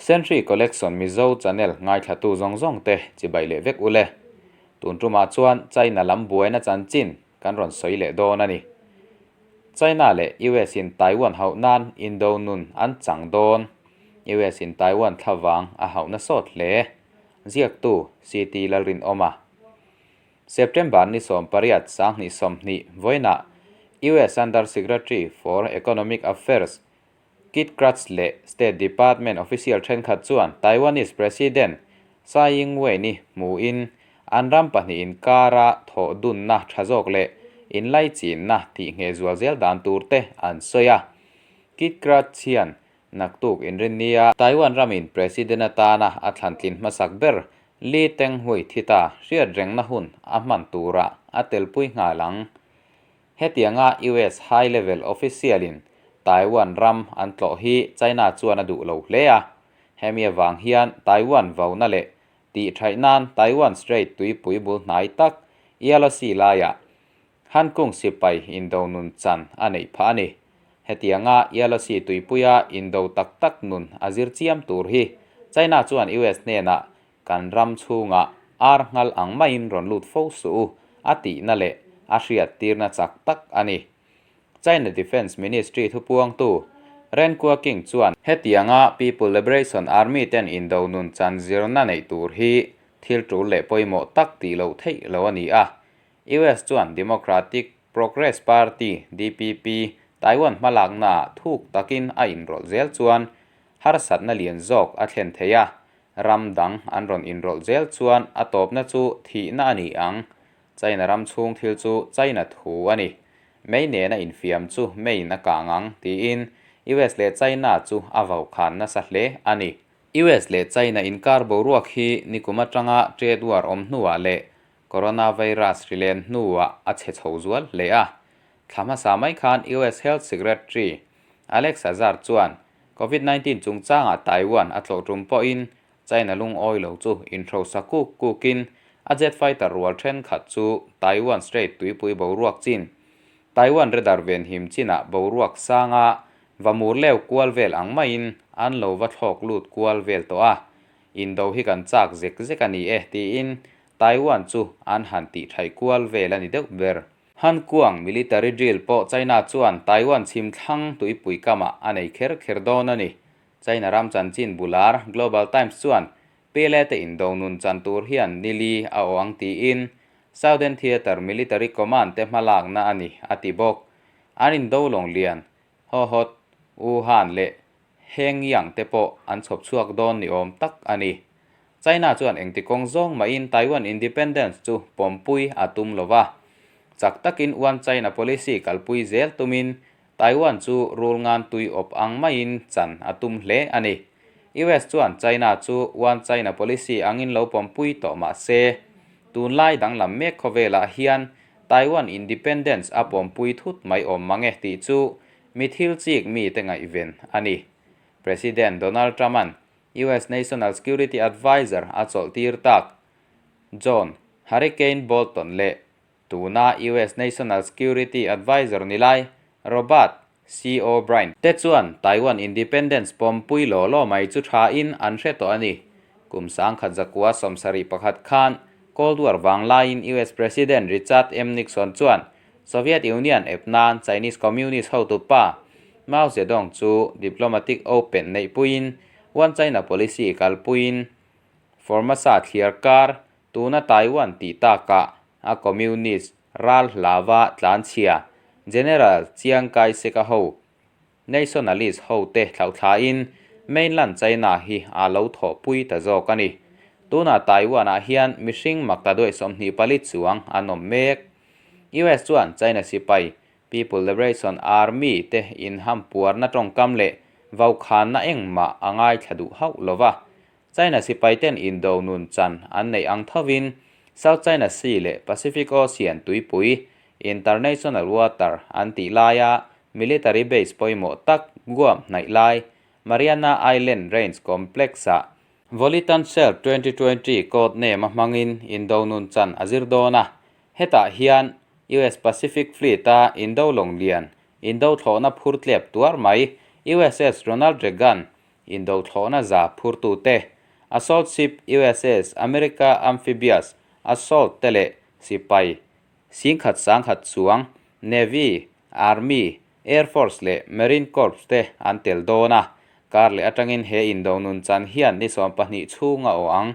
Century Collection Mizo channel ngaithlatu zawng zawng te chibai leh vek ule. Tun tumah chuan China lam buaina chanchin kan rawn sawi leh dawn a ni. China leh US in Taiwan hauh nan indo nun an chang dawn. US in Taiwan thlavang a hauhna sawt hle. Ziaktu CT Lalrinawma. September ni 18 2020 vawiinah US Under Secretary for Economic Affairs Keith Krach leh State Department official thenkhat chuan Taiwanese President Tsai Ing-wen-i hmuhin an ram pahnih inkara thawh dunna tha zawk leh inlaichinna tih ngheh zual zel dan tur te an sawi a. Keith Krach hian naktuk inrinnia Taiwan ramin President atana a thlantlin hmasak ber Lee Teng-hui thi ta hriatrengna hun a hman turah a telpui nghal ang. Hetianga US high level official in Taiwan ram an tlawh hi China chuan a duh lo hle a. Hemi avang hian Taiwan vauna leh tih thaih nan Taiwan Strait tuipui bul hnai tak Yellow Sea laiah Han Kung sipai indo nun chan a neih phah a ni. Hetianga Yellow Sea tuipuia indo tak tak nun a zir chiam tur hi China chuan US hnenah Kan ram chhungah ar nghal ang maiin rawn lut fo suh u, a tihna leh a hriattirna chak tak a ni. China Defence Ministry thupuangtu Ren Kuaking chuan hetianga People Liberation Army ten indo nun chan zirna neih tur hi thil tul leh pawimawh tak tih loh theih lo a ni a. US chuan Democratic Progress Party, DPP, Taiwan hmalaknaah thuk takin a inrawlh zel chuan harsatna lian zawk a thlen thei a, Ram dang an rawn inrawlh zel chuan a tawpna chu thihna a ni ang. China ram chhung thil chu China thu a ni. Mei nena infiam chu meiin a kang ang, tiin US leh China chu a vau khan nasa hle a ni. US leh China inkar boruak hi nikum atanga trade war awm hnuah leh coronavirus hri len hnuah a chhe chho zual hle a. Thla hmasa mai khan US Health Secretary Alex Azar chuan Covid 19 chungchangah Taiwan a tlawh tum pawhin China lungawi lo chu inhrosa kuk kukin a jet fighter rual thenkhat chu Taiwan Strait tuipui boruak chin Taiwan radar venhim chinah boruak sanga va mur leu kual vel ang maiin an lo va thlawk lut kual vel tawh a, indo hi kan chak zek zek a ni e tiin Taiwan chu an han tihṭhaih kual vel a ni deuh ber. Han Kuang military drill pawh China chuan Taiwan chhim thlang tuipui kamah a nei kher kher dawn a ni. China ram chanchin bular Global Times chuan Pele te indo nun chan tur hian nili a aw ang tiin Southern Theatre Military Command te hmalakna a ni a ti bawk. An indo lawng lian Hohhot, Wuhan leh Hengyang te pawh an chhawp chhuak dawn ni awm tak a ni. China chuan engti kawng zawng mahin Taiwan independence chu pawmpui a tum lo va. Chak takin One China policy kalpui zel tumin Taiwan chu rul ngan tui awp ang maiin chan a tum hle a ni. US chuan China chu One China policy angin lo pawmpui tawh mah se, tunlai danglam mek khawvelah hian Taiwan independence a pawmpui thut mai awm mang e tih chu mi thil chik mite ngaihven a ni. President Donald Trump-a'n US National Security Adviser a chawlhtir tak John Hurricane Bolton leh tuna US National Security Adviser ni lai Robert C. O'Brien te chuan Taiwan independence pawmpui law law mai chu thain an hre tawh a ni. Kum 1971 khan Cold War vang laiin US President Richard M. Nixon chuan Soviet Union ep nan Chinese Communist hotupa Mao Zedong chu diplomatic open neihpuiin One China policy kalpuiin Formosa thliar kar tuna Taiwan tih takah a Communist ral hlava tlanchhia General Chiang Kai-shek-a ho Nationalist ho te thlauhthlain mainland China hi a lo thawhpui ta zawk a ni. Tunah Taiwan-ah hian mihring makta duai 24 chuang an awm mek. US chuan China sipai People Liberation Army te inhampuarna tawngkam leh vaukhanna engmah a ngaithla duh hauh lo va. China sipai ten indo nun chan an neih ang thovin South China Sea leh Pacific Ocean tuipui, International Water, an tih laia military base pawimawh tak Guam hnaih lai Mariana Island Range Complex-ah Volitan Shell 2020 code name a hmangin indo nun chan a zir dawn a. Hetah hian US Pacific Fleet-a indo lawng lian, indo thlawhna phur tlep tuar mai USS Ronald Reagan. indo thlawhna za phurtute, Assault Ship USS America Amphibious Assault te leh sipai singkhat sangkhat chuang Navy, Army, Air Force leh Marine Corps te an tel dawn a, kar leh atangin he indo nun chan hian ni 12 chhung a aw ang.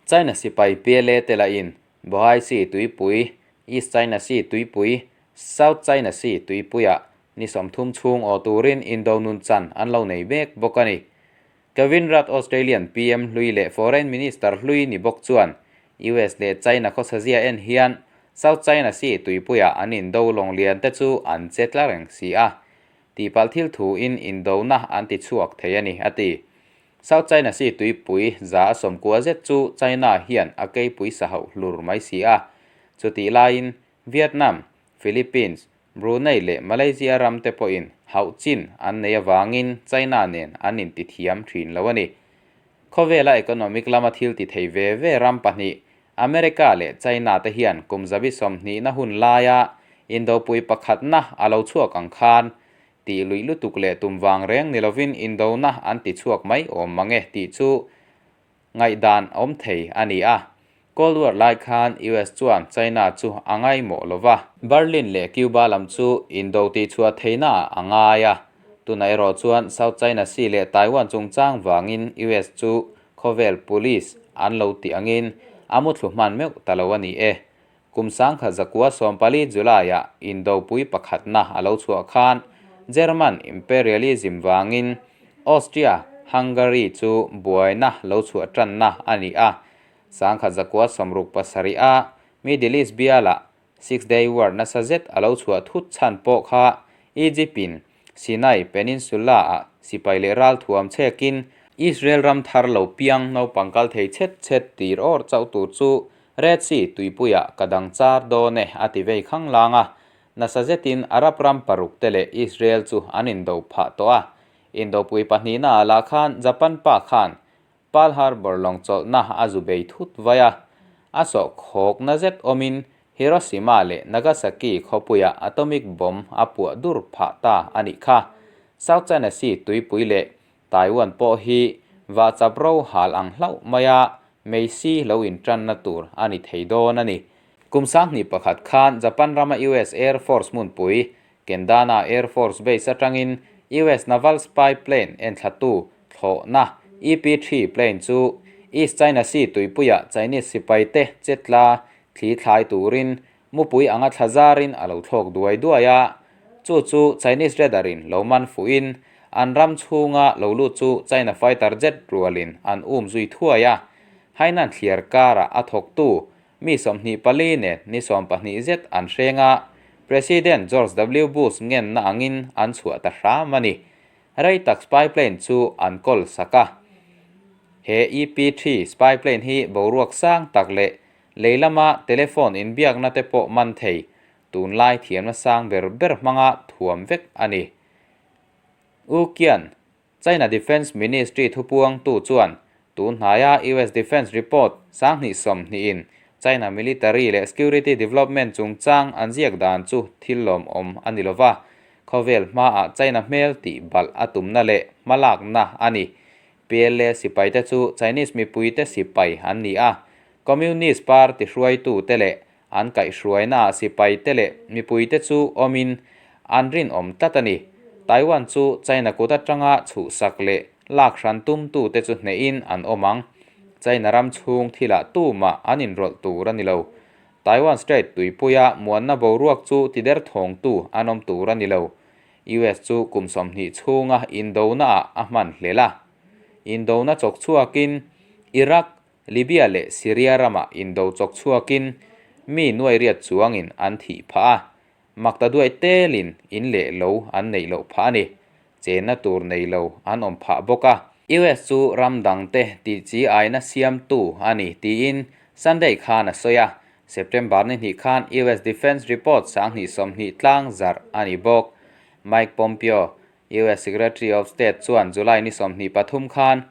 China sipai PLA te lahin Bohai Sea tuipui, East China Sea tuipui, South China Sea tuipuiah ni 30 chhung aw turin indo nun chan an lo nei mek bawk a ni. Kevin Rudd Australian PM hlui leh Foreign Minister hlui ni bawk chuan US leh China khawsazia en hian South China Sea tuipuiah an indo lawng lian te chu an che tla reng si a, tihpalh thil thuin indona an ti chhuak thei a ni, a ti. South China Sea tuipui 190 zet chu China hian a keipui sa hauh hlur mai si a, chutih laiin Vietnam, Philippines, Brunei leh Malaysia ram te pawhin hauh chin an nei avangin China nen an intithiam thin lo a ni. Khawvela economic lama thil ti thei ve ve ram pahnih, America leh China te hian kum zabi 20 na hun laia indopui pakhatna a lo chhuak ang khan tih luih lutuk leh tum vang reng ni lovin indona an ti chhuak mai awm mang e tih chu ngaihdan awm thei a ni a. Cold War lai khan US chuan China chu a ngaimawh lo va. Berlin leh Cuba lam chu indo tihchhuah theihna ah a ngai a. Tunah erawh chuan South China Sea leh Taiwan chungchang vangin US chu khawvel police an lo tih angin a muthlu hman meuh ta lo a ni e. Kum 1914 July-ah indopui pakhatna a lo chhuah khan German imperialism vangin Austria, Hungary chu buaina lo chhuah tanna a ni a. 1967 a Middle East bialah Six Day War nasa zet a lo chhuah thut chhan pawh kha Egypt-in Sinai Peninsula-ah sipai leh ral thuam chhekin Israel ram thar lo piang naupang kal thei chhet chhet tir awr chauh tur chu Red Sea tuipuiah ka dang char dawn e a ti vei khang lang a. Nasa zetin Arab ram paruk te leh Israel chu an indo phah tawh a. Indopui pahnihna ah lah khan Japan pa khan Pearl Harbor lawng chawlhna a zu bei thut vai a. A sawh khawkna zet awmin Hiroshima leh Nagasaki khawpuiah atomic bomb a puah dur phah ta a nih kha. South China Sea tuipui leh Taiwan pawh hi vahchap ro hal ang hlauh mai a, meisi lo intanna tur a ni thei dawn a ni. Kum 2001 khan Japan rama US Air Force hmunpui Kendana Air Force Base atangin US Naval Spy Plane enthlatu thlawhna EP-3 plane chu East China Sea tuipuiah Chinese sipaite chetla thli thlai turin mupui anga thla zarin a lo thlawk duai duai a. Chu chu Chinese radar-in lo man fuhin an ram chhunga lo lut chu China fighter jet rualin an um zui thuai a. Hainan thliar karah a thawktu mi 24 nen ni 12 zet an hreng a, President George W. Bush ngenna angin an chhuah ta hram a ni. Rei tak spy plane chu an kawl sak a. He EP-3 spy plane hi boruak sang tak leh lei lama telephone inbiakna te pawh man thei, tunlai thiamna sang ber ber hmanga thuam vek a ni. U Kian, China Defence Ministry thupuangtu chuan tun hnaia US Defence Report 2020 in China military leh security development chungchang an ziak dan chu thil lawmawm a ni lova, khawvel hmaah China hmel tih balh a tumna leh hmalakna a ni. PLA sipaite chu Chinese mipuite sipai an ni a, Communist Party hruaitute leh an kaihhruainaah sipaite leh mipuite chu awmin an rinawm tlat a ni. Taiwan chu China kut atanga chhuhsak leh lak hran tumtute chu hnehin an awm ang. China ram chhung thilah tumah an inrawlh tur a ni lo. Taiwan Strait tuipuia muanna boruak chu tider thawngtu an awm tur a ni lo. US chu kum 20 chhunga indonaah a hman hlel a. Indona chawk chhuakin Iraq, Libya leh Syria ramah indo chawk chhuakin mi nuai riat chuangin an thih phah a, makta duai telin in leh lo an neih loh phah a ni. Chenna tur nei lo an awm phah bawk a. US chu ram dangte tih chi aina siamtu a ni tiin Sunday khan a sawi a. September ni hnih khan US Defence Report 2020 tlang zarh a ni bawk. Mike Pompeo, US Secretary of State chuan July ni 23 khan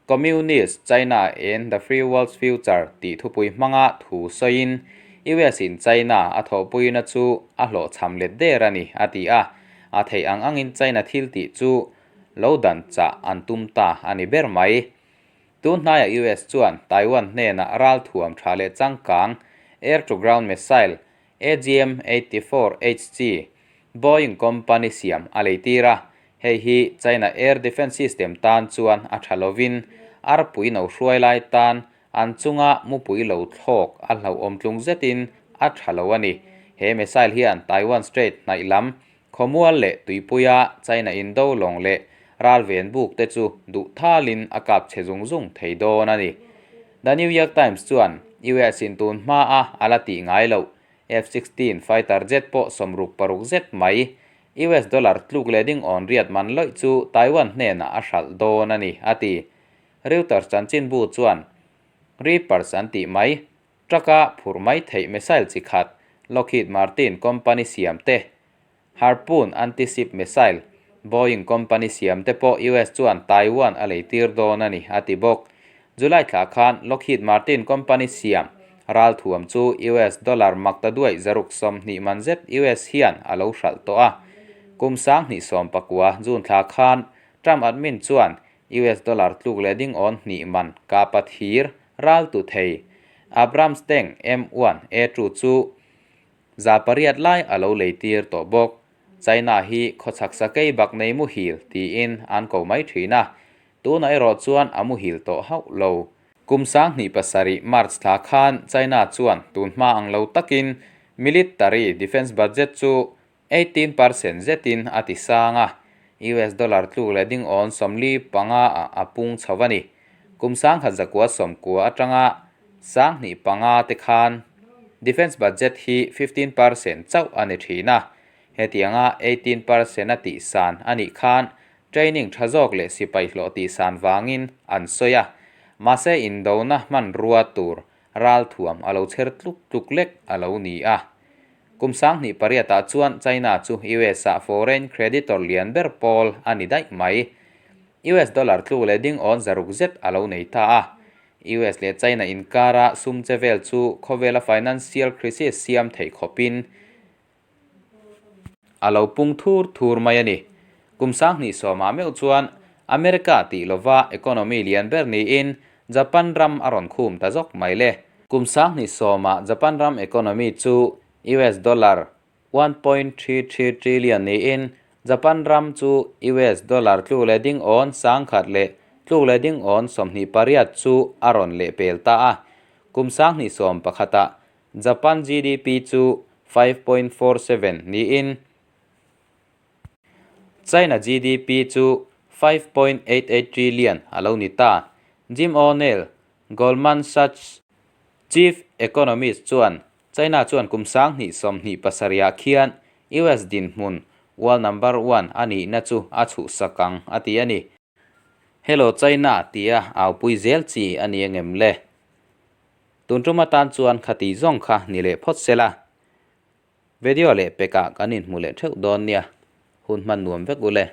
Communist China and the Free World's Future tih thupui hmanga thu sawiin US in China a thawhpuina chu a hlawhchham let der a ni, a ti a. A theih ang angin China thil tih chu lo dan chah an tum ta a ni ber mai. Tun hnaiah US chuan Taiwan hnenah ralthuam tha leh changkang air-to-ground missile AGM 84 HG Boeing company siam a lei tir a, hei hi China air defence system tan chuan a tha lovin arpui no hruai lai tan an chunga mupui lo thlawk a hlauhawm tlung zetin a tha lo a ni. He missile hian Taiwan Strait hnaih lam khawmual leh tuipuia China indo lawng leh ralven buk te chu duh thalin a kap chhe zung zung thei dawn a ni. The New York Times chuan US in tun hmaa a la tih ngai loh F-16 fighter jet pawh 66 zet mai US dollar tluk leh ding awn riat man lawih chu Taiwan hnenah a hralh dawn a ni, a ti. Reuters chanchinbu chuan Reapers an tih mai Truck-a phurh mai theih missile chi khat Lockheed Martin company siam te, Harpoon anti-ship missile Boeing company siam te pawh US chuan Taiwan a lei tir dawn a ni, a ti bawk. July thla khan Lockheed Martin company siam ralthuam chu US dollar makta duaih 120 man zet US hian a lo hralh tawh a. Kum 2019 June thla khan Trump admin chuan US dollar tluk leh ding awn hnih man kapa thir ral tu thei Abrams tank M1 A2 chu 800 lai a lo lei tir tawh bawk. China hi khawchhak sakei bak nei muhil tiin an ko mai thin a, tunah erawh chuan a muhil tawh hauh lo. Kum 2007 March thla khan China chuan tun hma ang lo takin military defence budget chu 18% zetin a ti sang a, US dollar tluk leh ding awn 45 ah a pung chho a ni. Kum 1990 atanga 2005 te khan defence budget hi 15% chauh a ni thin a, hetianga 18% a tihsan a nih khan training tha zawk leh sipai hlawh tihsan vangin an sawi a, mahse indona hmanrua tur ralthuam a lo chher tluk tluk lek a lo ni a. Kum 2008 ah chuan China chu US ah foreign creditor lian ber pawl a ni daih mai. US dollar tluk leh ding awn 600 zet a lo nei ta a. US leh China inkara sum che vel chu khawvela financial crisis siam theih khawpin a lo pung thur thur mai a ni. Kum 2010 ah meuh chuan America tih lova economy lian ber niin Japan ram a rawn khum ta zawk mai le. Kum 2010 ah Japan ram economy chu US dollar 1.33 trillion niin Japan ram chu US dollar tluk leh ding awn 1000 leh tluk leh ding awn 28 chu a rawn leh pel ta a. Kum 2011 ah Japan GDP chu 5.47 niin China GDP chu 5.88 trillion a lo ni ta. Jim O'Neill, Goldman Sachs chief economist chuan China chuan kum 2027 ah khian US dinhmun world number one a nihna chu a chhuhsak ang a ti a ni. Hello China tia aupui zel chi a ni angem le? Tun tum atan chuan khati zawng kha ni leh phawt sela. Video leh pekah kan inhmu leh theuh dawn nia. Hun hman nuam vek u le.